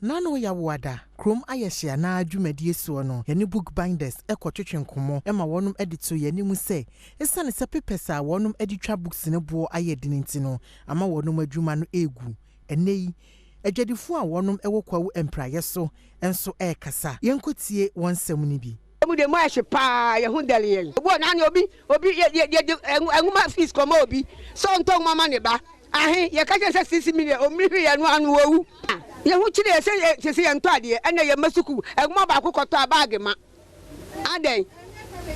Nano Yawoada, kurom ayɛ hye anaa dwumadie soɔ no, yɛne book binders kɔtwetwe nkɔmmɔ ma wɔnom de to yɛn anim sɛ esiane sɛ papers a wɔnom de twa books no boɔ ayɛ den nti no ama wɔnom adwuma no regu. Ɛnnɛ yi, adwadifoɔ a wɔnom wɔ Kwawu mpraeɛ so nso rekasa. Yɛnkɔtie wɔn nsɛm no bi. Emu deɛ mu ayɛ hye paa, yɛn ho dɛre yɛn. Obi wɔ n'ano obi obi yɛ yɛ yɛde nwoma fees kɔma obi sɛ ɔntɔ nwoma ma ne ba ahe yɛka kyerɛ no sɛ sisi million ɔmmiri hwee ɛno ano wawu. Yɛn ho kyere yɛn sɛ sese yɛntɔ adeɛ ɛna yɛn mma sukuu nwoma baako kɔtɔ a baage ma adɛn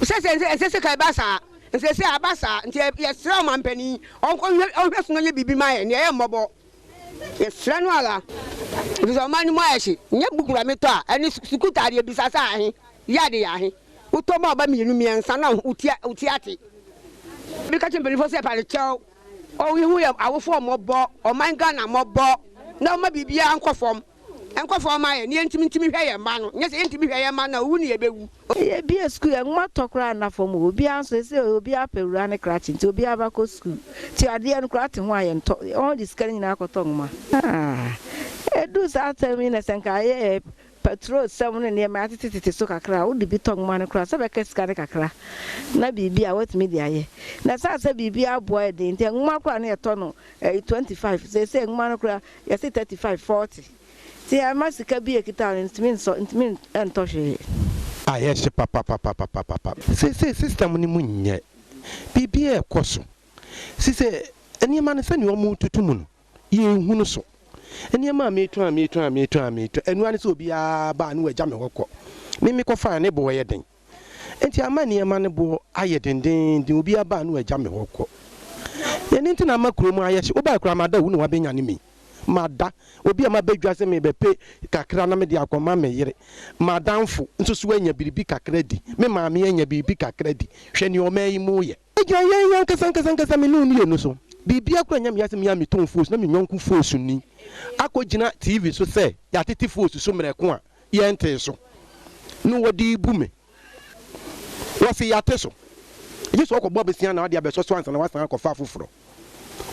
sɛ sɛ ɛnsɛ sɛ ka ɛba saa nsɛ sɛ aba saa nti yɛsrɛ ɔmampanin ɔnhwɛ ɔnhwɛ so na ɔnyɛ biribi ma yɛn nea ɛyɛ mmɔbɔ. Yɛsrɛ no ara, efisɛ ɔman no mu ayɛ hye. Nyɛ book na metɔ a, ɛne sukuu taade abisa sɛ ahe, yard yɛ ahe. Wotɔ ma ɔba mmienu mmiɛnsa na wo ti wo ti ate. Meka kyerɛ mpanyinfoɔ sɛ panekyɛw, ɔhu yɛ awofoɔ mmɔbɔ, ɔman Ghana mmɔbɔ, na ɔma biribiara nkɔ fam. Ɛnkɔ fam mma yɛn na yɛntumi ntumi hwɛ yɛn mma no, nyɛ sɛ yɛntumi hwɛ yɛn mma no a, owu na yɛbɛwu. Yɛbue sukuu yɛ nwoma tɔ koraa nna fam o, obiara nso seesei obiara pɛ wura ne krakye nti obiara ba kɔ sukuu nti adeɛ no koraa te ho a yɛntɔ, wɔn de sika no nyinaa kɔtɔ nwoma. Ah, ɛduru saa tɛm yi na sɛ nka yɛyɛ patrol sɛm ne nneɛma yɛatetetete so kakra a, wode bi tɔ nwoma no koraa sɛ bɛka sika no kakra na biribi a woatumi de ayɛ. Na ɛsiane sɛ biribiara boɔ yɛ den nti nwoma koraa na yɛtɔ no ɛyi 25, seesei nwoma no koraa Yɛse 35, 40 nti ɛma sika bi a ɛkita wo no ntumi nsɔ ntumi ntɔ hwee. Ayɛ hye papapapapapapa. Seesei system no mu nyɛ. Biribiara ɛkɔ so. Sisɛ nneɛma no sɛnea wɔtoto mu no, yɛnhu no so. Nneɛma a metɔn a metɔn a metɔn a metɔn, ɛno ara ne sɛ obiara ba a na wagya me hɔ kɔ. Me mekɔfa a ne boɔ yɛ den. Enti ama nneɛma no boɔ ayɛ dendeenden, obiara ba a na wagya me hɔ kɔ. Ɛno nti na ama kurom ayɛ hye. Wobae koraa mada o, wo na woabɛnyane me yi. Mada. Obi a maba dwa sɛ merebɛpɛ kakra na mede akɔma me yere. M'adamfo nso so anya biribi kakra adi. Me maame anya biribi kakra adi. Hwɛ nea ɔman yi mu reyɛ. Egyina yɛn ankasa ankasa ankasa me ne wo mmienu so. Biribiara koraa nyɛ me ya sɛ me a metɔn foosu na me yɔnko foosuni akɔgyina TV so sɛ yɛatete foosu so mmerɛ ko a yɛntee so no wɔde rebu me. Wɔse yɛate so. Gye sɛ ɔkɔbɔ abɛsia na ɔde abɛsɔ so ansa na wasan akɔfa afoforɔ.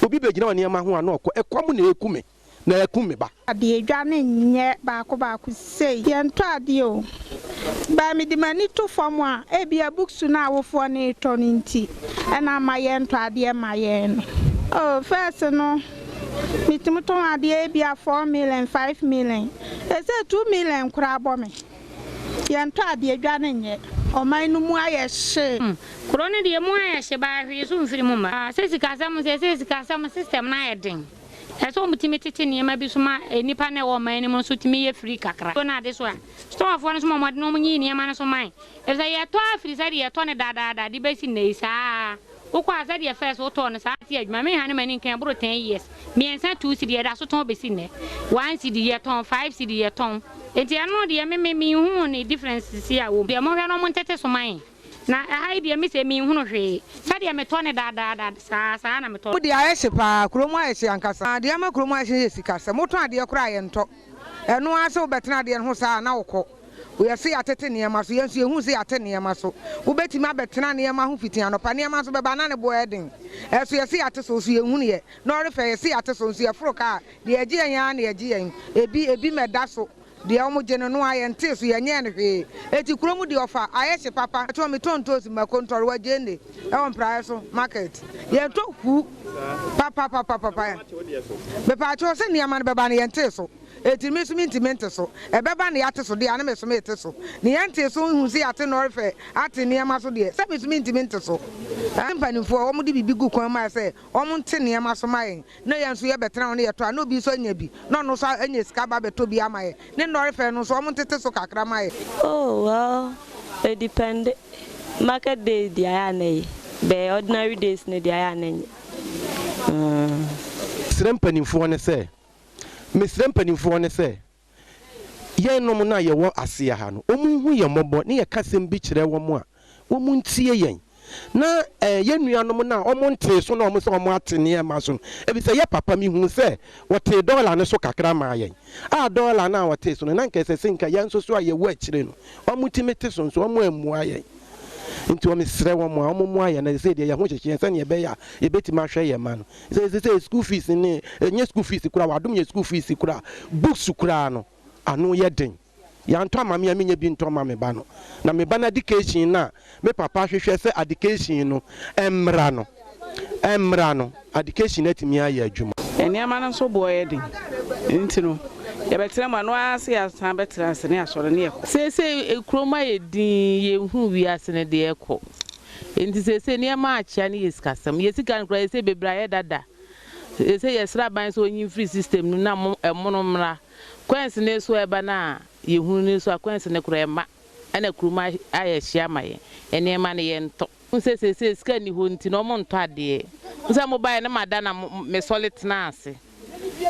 Obi bɛgyina wɔ nneɛma ho a na ɔkɔ. Ɛkɔm na ɛreku me na akum me ba. Adeɛ dwa no nyɛ baako baako sei. Yɛntɔ adeɛ o. But mede m'ani to fam a, ebia books no a awofoɔ no retɔ no nti na ama yɛntɔ adeɛ mma yɛn no. Oh, first no, Metumi tɔn adeɛ ebia 4 million, 5 million. Ɛsɛ 2 million koraa bɔ me. Yɛntɔ adeɛ, dwa no nyɛ. Ɔman no mu ayɛ hye. Kuro no deɛ mu ayɛ hye baa hwee so mfiri mu mma. Sɛ sikasɛm sɛ sikasɛm system no ayɛ den. Ɛsɛ sɛ wɔtumi tete nneɛma bi so ma nnipa no a ɛwɔ ɔman no mu nso tumi yɛ free kakra. No ade so a, storefoɔ no nso ma wɔde na wɔnyiyi nneɛma no so man. Ɛfiri sɛ yɛtɔ afiri sɛdeɛ yɛtɔ no dadaada de bɛsi nnɛ yi saa ara. Wokɔ a sɛdeɛ first wotɔɔ no saa te adwuma. Menha ne m'ani nka ɛboro 10 years. Mmiɛnsa 2 cedi yɛda so tɔn bɛsi nnɛ. 1 cedi yɛtɔn, 5 cedi yɛtɔn. Nti ɛno deɛ me me menhuu ne difference si a wɔ mu. Deɛ monhwɛ na wɔntete so man. Na ɛha yi deɛ me sɛ menhunu hwee. Sɛdeɛ metɔ ne dadaada saa saa na metɔ. Mu deɛ ayɛ hye paa, kurom ayɛ hye ankasa. Adeɛ ama kurom ayɛ hye yɛ sikasɛm. Wotɔn adeɛ koraa a yɛntɔ. Ɛno ara sɛ wobɛtena adeɛ no ho saa a na wokɔ. Yɛse yɛatete nneɛma so, yɛn nso yɛhuu sɛ yɛate nneɛma so. Wobɛtumi abɛtena nneɛma ho fiti anɔpa, nneɛma nso bɛba na ne boɔ yɛ den. Ɛso yɛse yɛate so nso yɛnhunuiɛ. Na ɔrefɛ yɛse yɛate so nso yɛforo kaa, deɛ yɛgye yɛn ara na yɛgye yɛn. Ebi, ebi mmɛda so. Deɛ wɔgye no no ara yɛntee so, yɛnyɛɛ no hwee. Enti kurom deɛ ɔfa, ayɛ hye papa. Ɛtoɔ metɔ ntoosi, mako, ntɔrewa, gyeene ɛwɔ mpraeɛ so market. Yɛntɔ hu papapapapa. Mepaakyɛw sɛ nneɛma no bɛba no yɛntee so. Enti me nso mintumi nte so. Ɛbɛba na yɛate so deɛ a, na me nso mete so. Nea yɛntee so nhu sɛ yɛate nnɔre fɛ ate nneɛma so deɛ, sɛ me nso mintumi nte so. Mpanimfoɔ, wɔde biribi gu kwan mu ayɛ sɛ wɔnte nneɛma so ma yɛn, na yɛn nso yɛbɛtena hɔ na yɛtɔ a, na obi nso anya bi, na ɔno nso anya sika aba abɛtɔ bi ama yɛn. Ne nnɔre fɛ no nso, wɔntete so kakra ma yɛn. Oh well, edepende. Market days deɛ ayɛ a na ɛyɛ, but ordinary days no deɛ ayɛ a na ɛnyɛ. Mm. Srɛ mpanimfoɔ no sɛ Mesrɛ mpanimfoɔ no sɛ, yɛnnom no a yɛwɔ aseɛ ha no, wɔnhu yɛn mmɔbɔ na yɛka asɛm bi kyerɛ wɔn a, wɔntie yɛn. Na eh, yɛn nuanom no a wɔntee so na wɔn sɛ wɔate nneɛma so no, efisɛ yɛ papa mehuu sɛ wɔtee dɔla no so kakra maa yɛn. A dɔla no a wɔtee so no, na anka ɛsɛ sɛ nka yɛn nso so a yɛwɔ akyire no, wɔtumi te so nso wɔammua yɛn. Nti wɔsrɛ wɔn a wɔmmoa yɛn na sɛ deɛ yɛn ho hyehye yɛn sɛdeɛ ɛbɛyɛ a yɛbɛtumi ahwɛ yɛn mma no. Sɛ sɛ school fees ne ɛnyɛ school fees koraa, wɔadom yɛn school fees koraa, books koraa no. Ano yɛ den. Yɛantɔ ama me a menyɛ bi ntɔ mma me ba no. Na me ba no adikehyin no a me papa hwehwɛ sɛ adikehyin no mmra no, ɛmmra no, adikehyin no atumi ayɛ adwuma. Nneɛma no nso boɔ yɛ den nti no, yɛbɛtena mu a, ɛno ara sɛ yɛasan bɛtena ase ne yɛasɔre ne yɛkɔ. Seesei kurom ayɛ dinn, yɛnhunu wiase no deɛ ɛrekɔ. Enti seesei nneɛma akyea no yɛ sikasɛm. Yɛn sika no koraa seesei bebree ayɛ dada. Seesei yɛsrɛ aban sɛ ɔnyi mfiri system no mu na ɛmono mmra. Coins no so ɛba no a yɛhunu no so a coins no koraa ɛmma ɛna kurom ayɛ hye ama yɛn. Nneɛma no yɛntɔ. Wohu sɛ seesei sika nni hɔ nti no wɔntɔ adeɛ. Wohu sɛ mobaeɛ no mada na mesɔre tenaa ase.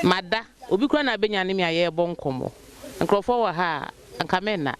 Mada. Obi koraa na abɛnyane me a yɛrebɔ nkɔmmɔ. Nkurɔfoɔ wɔ ha a, anka menna.